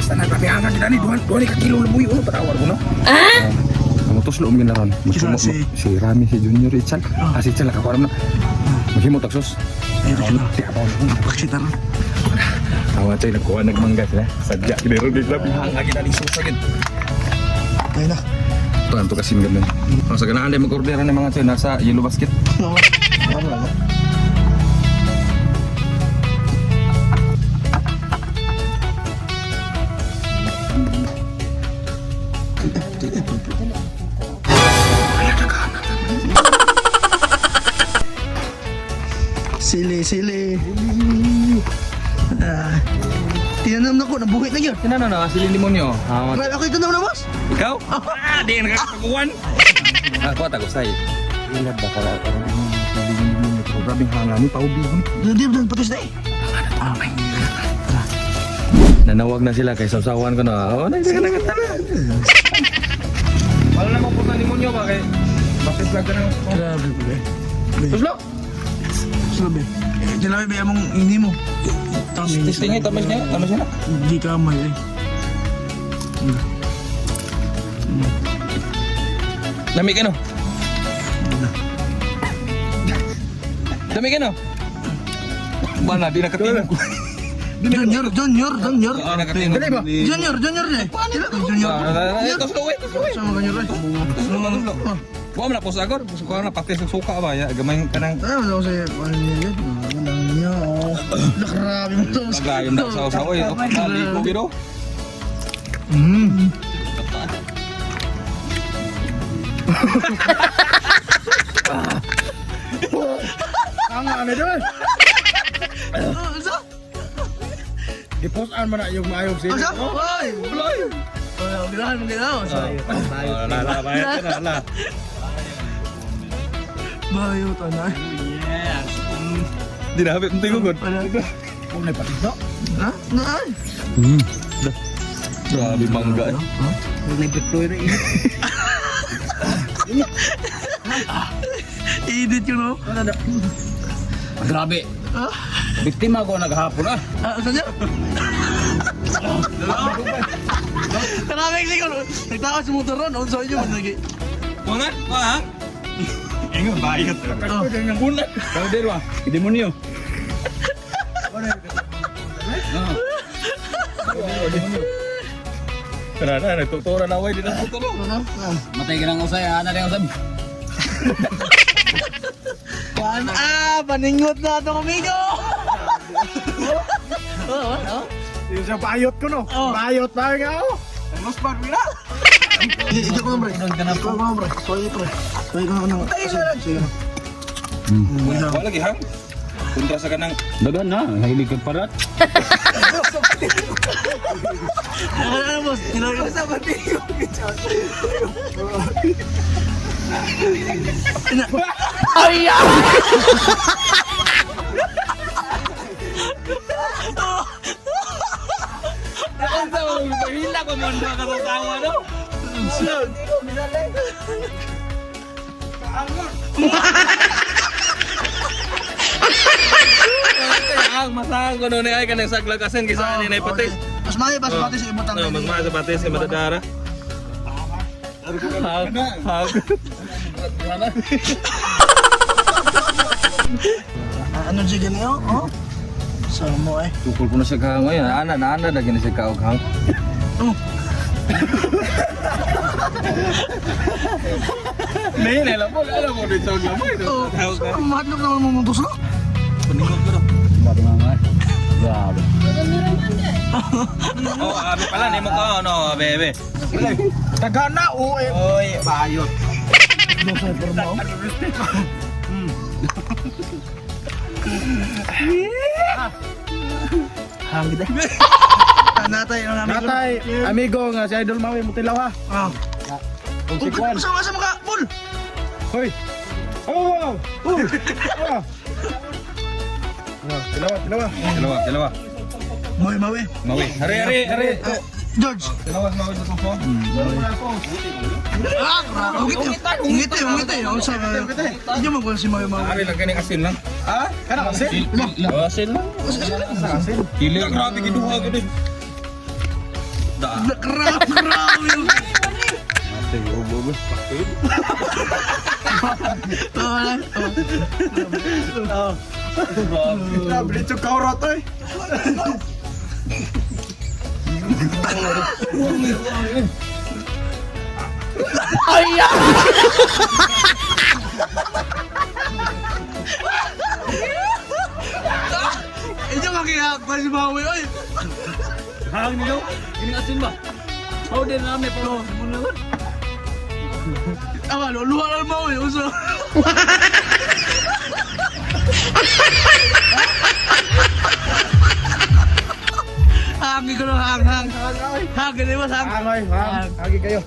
Basta na grabe hanga kita ni duha duha ni ka kilo labuyo no patawar ko no. Ah? Ang tuslo mo ginaron. Sino si- Si Rami, si Junior Ichal. Ah, si Ichal nakakuha na. Maghimo tagsos. Ayun, Di pa ako. Paksita ron. Awa chay nagkuha nagmangga sila. Sadya gid ron grabe hanga kita ni sus agad. Tayo na. Tuan to kasin ganun. Oh, sa ganahan din mag-order ni mga chay nasa yellow basket. No. Wala lang. Sili, sili. Ah. Tinanam na ko, nabuhit na yun. Tinano na sila demonyo. Ah, Grabe, ako ito na boss. ikaw? Ah, di na kakakuan. Ah, kuha tago say. Ilad ba kala karon demonyo. Grabe hanga ni paubi ko ni. Di, di, patis na eh. Nanawag na sila kay sausawan ko na. Oh, nagdagan na. Wala na mo punta demonyo ba kay Bakit lang ka ng Grabe, bre. Tuslo. Sabi, eh, tinabi ba mong ini mo? Testing eh, tamis niya, tamis niya na. Hindi ka may eh. Lami ka no? Lami ka no? Wala, di nakatingog. Junior, junior, junior. Di nakatingog. Dali ba? Junior, junior eh. Junior. Tuslo, eh, tuslo, eh. Sama junior eh. Tuslo, tuslo. Wa man na po sa agor, suka na pati sa suka ba ya gamay ka nang Tayo mo sa ano niya yun. Ano niya oh. Grabe mo to. pagayon na sa usaw eh. Ali ko giro. Ang ano doon? Asa? Giposan man na yung maayong sili. Asa? Oy! Uloy. Oy, ginahan mo ginahan. Sorry. Wala la bayad ka na la. Bayo tanay. Di na hapit tingog gud. Wala. Kung naipatid no? Ha? Naay. Grabe mangga. eh. Edit yun oh. Grabe. Biktima ko naghapon ah. Ah, saan niya? Karaming siguro. Nagtakas sa motor ron. Unsa inyo man lagi. Wangan? Wa? Ingon bayad. Oh. Una. Kau derwa, demonyo. Tara na, nagtutura na way, di na tuturo. Ano? Ah. Matay ka ng usay, ana na usab. Pan ah, paningot na ito kamigo. Oo, oo. Yung sa bayot ko no. Oh. Bayot pa nga oh. Mas bar wala. Ito ko pre. Ito ko pre. Sorry pre. Sorry ko na. Sige. Wala lagi hang. Kontra sa kanang Dagan na, nahilig kag parat. Ano na boss? Tinawag ko sa pati. Unsa mo hila ko mo ka sa tawa no? Ang masahan ko noon ay kanang saglagasan kaysa ani nay patis. Mas maayo pa sa patis sa ibutang. No, mas maayo sa patis kay madadara. Hag, hag. Ano siya ganyan? Oh? Sa mo eh. Tukol ko na siya kahang ngayon. Ana na ana lagi na siya kaog hang. Oh. Nay, nay lang po, alam mo dito sa lamay. Oh, so, mahadlok naman mo mong tuslo. Paningot ko. Grabe mama. Grabe. Oh, abi pala nimo ko no, bebe. Tagana o eh. Oy, bayot. Hangit eh. Natay, ang amigo. Natay, amigo nga si Idol Maui mutilaw ha. Ah. Kung si Kwan. Sa sa mga bul. Hoy. Oh, wow. Oh. Oh. Tilawa, tilawa. Dalawa, dalawa. Mawi, mawi. Mawi. Hari, hari, hari. Ah, George. Dalawa, mawi sa tupo. Ah, grabe. Ungit eh, ungit eh. Ang sabi. Hindi mo kung si Mawi Mawi. Hari lang kaning asin lang. Ah, kana kasi? Oh, asin lang. Asin. Dili grabe giduha gid. Nakrap, yun. Ate, ubo ba? Grabe, dito kaurot oy. Inyo makihakpan si Maui, oy. Hang nyo. Kining asin ba? Powder na kami pero muna ba? Tama, luluha na Maui, uso. Hangin ko lang, hang, hang. Hang, ganyan ba, hang? Hang oy, hang. Hagi kayo.